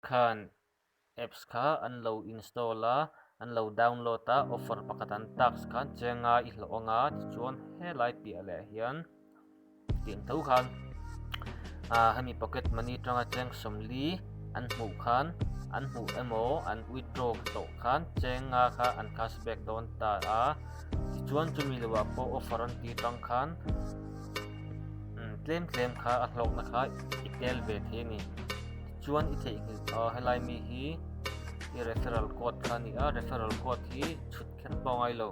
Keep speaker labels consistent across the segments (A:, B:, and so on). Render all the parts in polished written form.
A: khan apps kha an lo install a an lo download a offer pakhat an task khan chenga i hlawh anga tichuan helai piah leh hian tiang tho khan ah hemi pocket money atanga cheng sawmli an hmuh khan an hmuh emaw an withdraw tawh khan chenga kha an cashback dawn ta a tichuan chumi lo ah pawh offer an tih atang khan tlem tlem kha a hlawkna kha i tel ve thei a ni tichuan i theihnghilh a helai mi hi i referral code kha a ni a referral code hi chhut kher pawh a ngai lo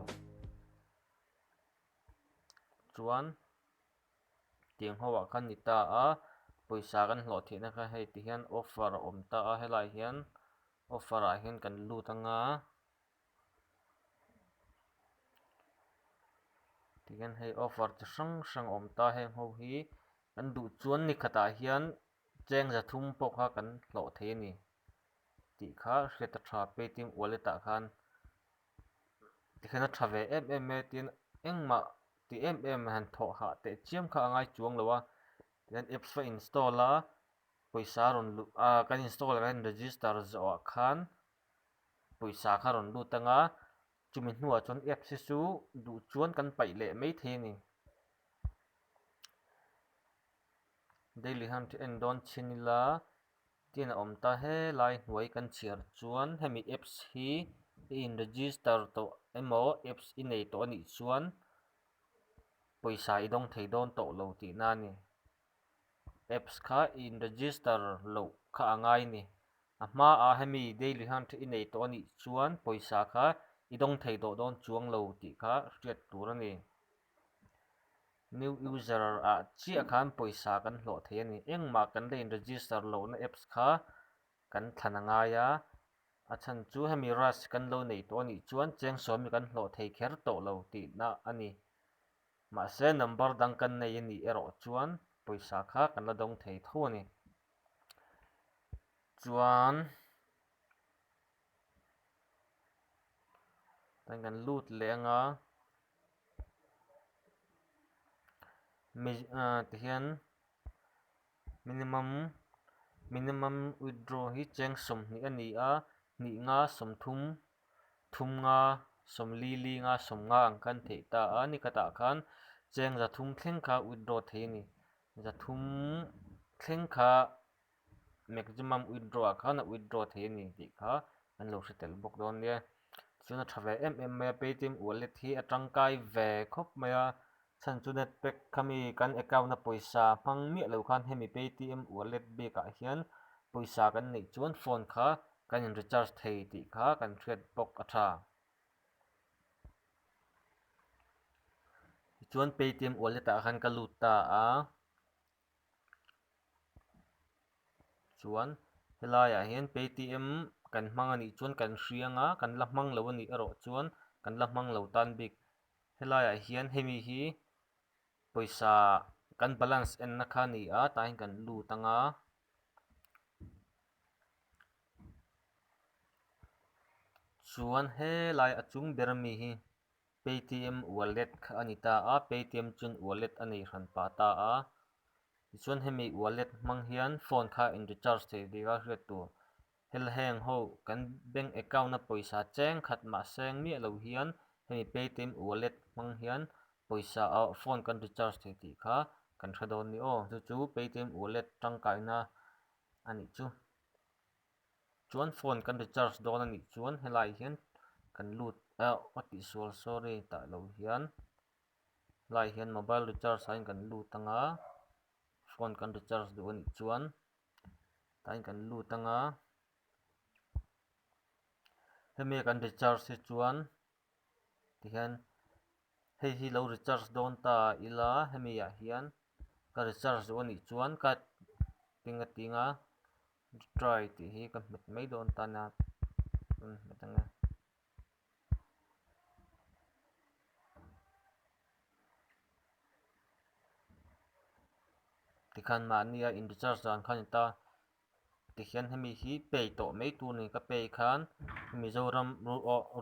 A: chuan tiang ho ah khan ni ta a pawisa kan hlawh theihna kha hei ti hian offer a awm ta a helaiah hian offer ah hian kan lut anga. Tihian hei offer chi hrang hrang a awm ta heng ho hi kan duh chuan ni khatah hian cheng za thum pawh kha kan hlawh thei a ni tih kha hriat a tha paytm wallet ah khan tikhian a tha ve em em mai a tin engmah ti em em han thawh hah teh chiam kha a ngai chuang lo a tihian apps va install a pawisa rawn luh ah kan install kan register zawh ah khan. pawisa kha rawn lut ang a, chumi hnuah chuan apps hi chu duh chuan kan paih leh mai thei a ni. Daily hian thu en dawn chhin ila tin a awm ta helai hnuai kan chhiar chuan hemi apps hi i in register tawh emaw apps i nei tawh a nih chuan pawisa i dawng thei dawn tawh lo tihna a ni. Apps kha i in register loh kha a ngai a ni. A hmaah hemi daily hunt i nei tawh a nih chuan pawisa kha i dawng thei tawh dawn chuang lo tih kha hriat tur a ni. New user ah chiah khan pawisa kan hlawh thei a ni. Engmah kan la in register lohna apps kha kan thlan a ngai a, a chhan chu hemi rush kan lo nei tawh a nih chuan cheng sawm hi kan hlawh thei kher tawh lo tihna a ni. Mahse number dang kan nei a nih erawh chuan pawisa kha kan la dawng thei tho a ni. Chuan tan kan lut leh anga tihian minimum minimum withdraw hi cheng sawmhnih a ni a hnih nga sawmthum thum nga sawmli li nga sawmnga ang khan theih ta a ni khatah khan cheng zathum thleng kha withdraw thei a ni. Zathum thleng kha maximum withdraw ah khan a withdraw thei a ni tih kha an lo hre tel bawk dawn nia. Chuan a tha ve em em mai a paytm wallet hi a tangkai ve khawp mai a chhan chu net pack khami kan account a pawisa hmang miah lo khan hemi paytm wallet bik ah hian pawisa kan neih chuan phone kha kan in recharge thei tih kha kan hriat bawk a tha. Tichuan Paytm wallet ah khan ka lut ta a, chuan helaiah hian Paytm kan hmang a nih chuan kan hriang a, kan la hmang lo a nih erawh chuan kan la hmang lo tan bik. Helaiah hian hemi hi pawisa kan balance enna kha a ni a, tah hian kan lut ang a. Chuan helai a chung ber ami hi Paytm wallet kha a ni ta a, Paytm chuan wallet a nei hran pah ta a. Tichuan hemi wallet hmang hian phone kha in recharge thei tih kha hriat tur. Hel heng ho kan bank account a pawisa cheng khat mah seng miah lo hian hemi Paytm wallet hmang hian pawisa ah phone kan recharge thei tih kha kan hre dawn ni aw. Chu chu Paytm wallet tangkaina a nih chu. Chuan phone kan recharge dawn a nih chuan helai hian kan lut ah ka tihsual sorry tah lo hian helai hian mobile recharge ah hian kan lut ang a phone kan recharge duh a nih chuan tah hian kan lut ang a hemi kan recharge hi chuan tihian hei hi lo recharge dawn ta ila hemi ah hian ka recharge duh a nih chuan ka tinga tinga try tih hi ka hmet mai dawn ta nia rawn hmet ang e. Tikhan mahnia in recharge dan kha a ni ta tikhian hemi hi pay tawh mai tur ni ka pay khan Mizoram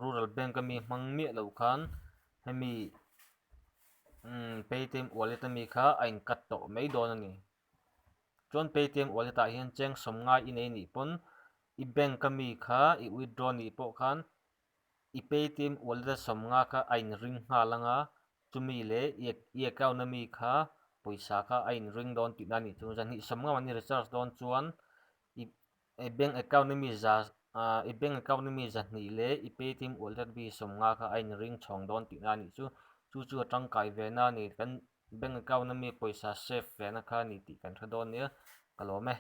A: rural bank ami hmang miah lo khan hemi paytm wallet ami kha a in cut tawh mai dawn a ni. Chuan Paytm wallet ah hian cheng sawm ngai i nei nih pawn I bank a mi kha i withdraw nih pawh khan i Paytm wallet a 50 kha a in ring nghal anga chumi leh i account a mi kha pawisa kha a in ring dawn tihna a nih chu. 250 mahni recharge dawn chuan i bank account a mi za i bank account a mi 200 leh i Paytm wallet a mi 50 kha a in ring chhawng dawn tihna a nih chu. Chu chu a tangkai ve na a ni. Kan bank account a mi pawisa save ve na kha a ni tih kan hre dawn nia ka lawm e.